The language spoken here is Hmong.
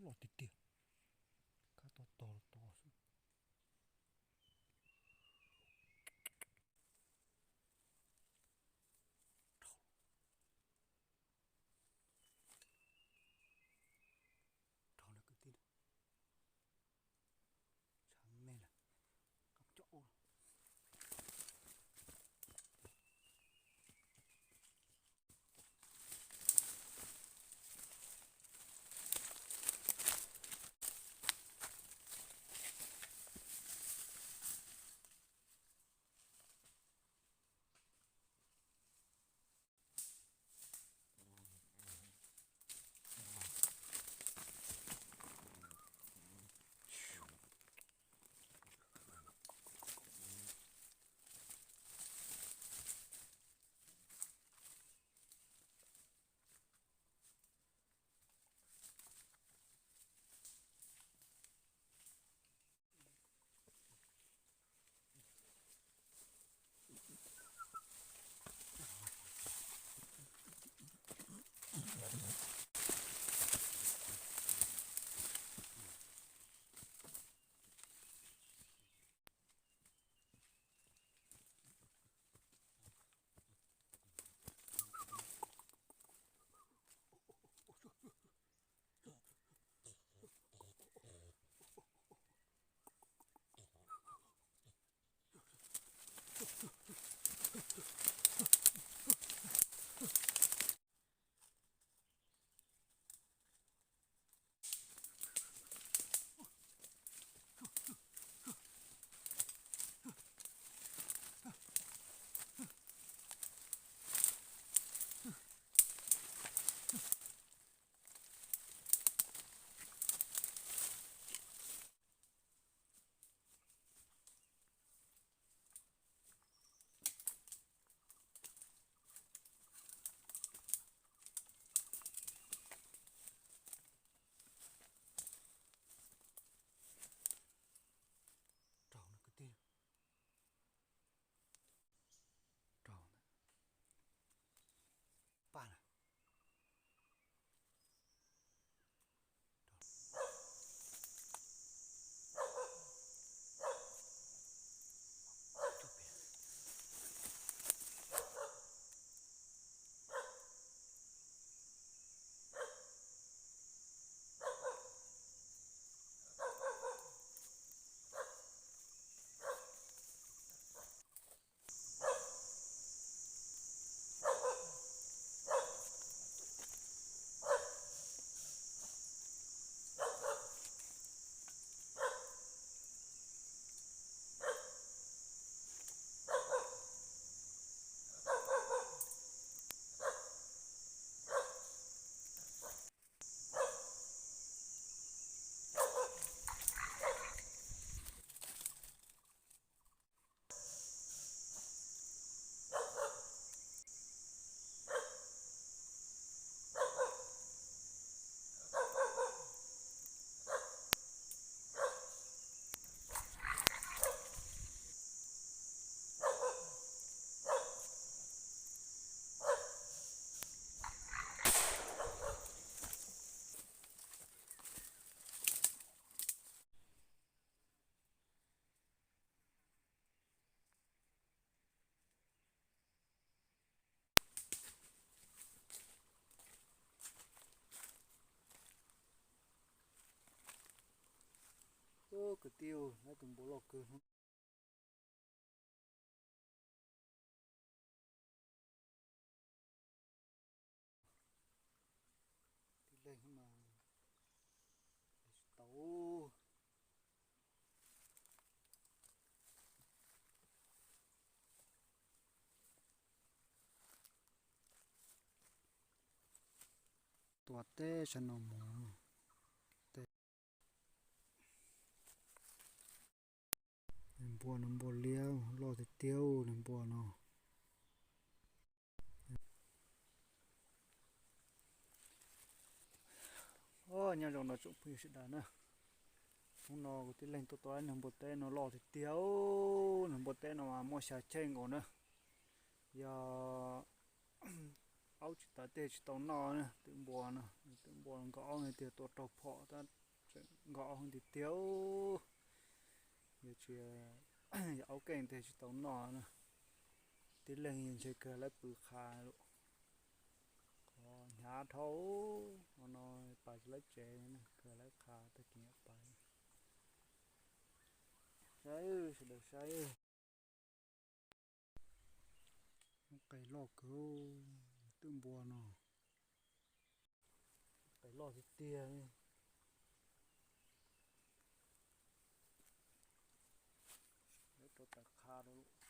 Loj tiag tiag. Kab tog tog los tod xwb. Dhau lawm kwv tij, tshav me lawm, cov ub. Raug no kwv tij. Raug ntawd. Paj na. Kwv tij, lawv tus npua loj kawg. Tib leeg mas tsis tau. Tua teb sab no mus. Npua no npua liab loj tiag tiag li npua no. Nyob zoo no tsoom phooj ywg sawv daws na, hnub no kuv tib leeg tuaj tua ib npua teb no loj tiag tiag. Npua teb no mas muaj xya chej nkaus na, yog Aub tsis tas tej tsis tau noj na, twm npua no, twm npua nkaus aub no tiag tua raug phom tab tseem nkaus aub tiag tiag. Yog tsis yog aub keej tej tsis tau noj na. Tib leeg ntshe kawg lawv pw qha lawm. Qhov hnyav dhau, hmo no pas tsis lawv tsev, kawg lawv qha tag kis pas. Saib, sawv daws saib. Qe loj kawg, twm npua no. Qe loj tiag tiag li. Lawv rau tas qha rau lawm.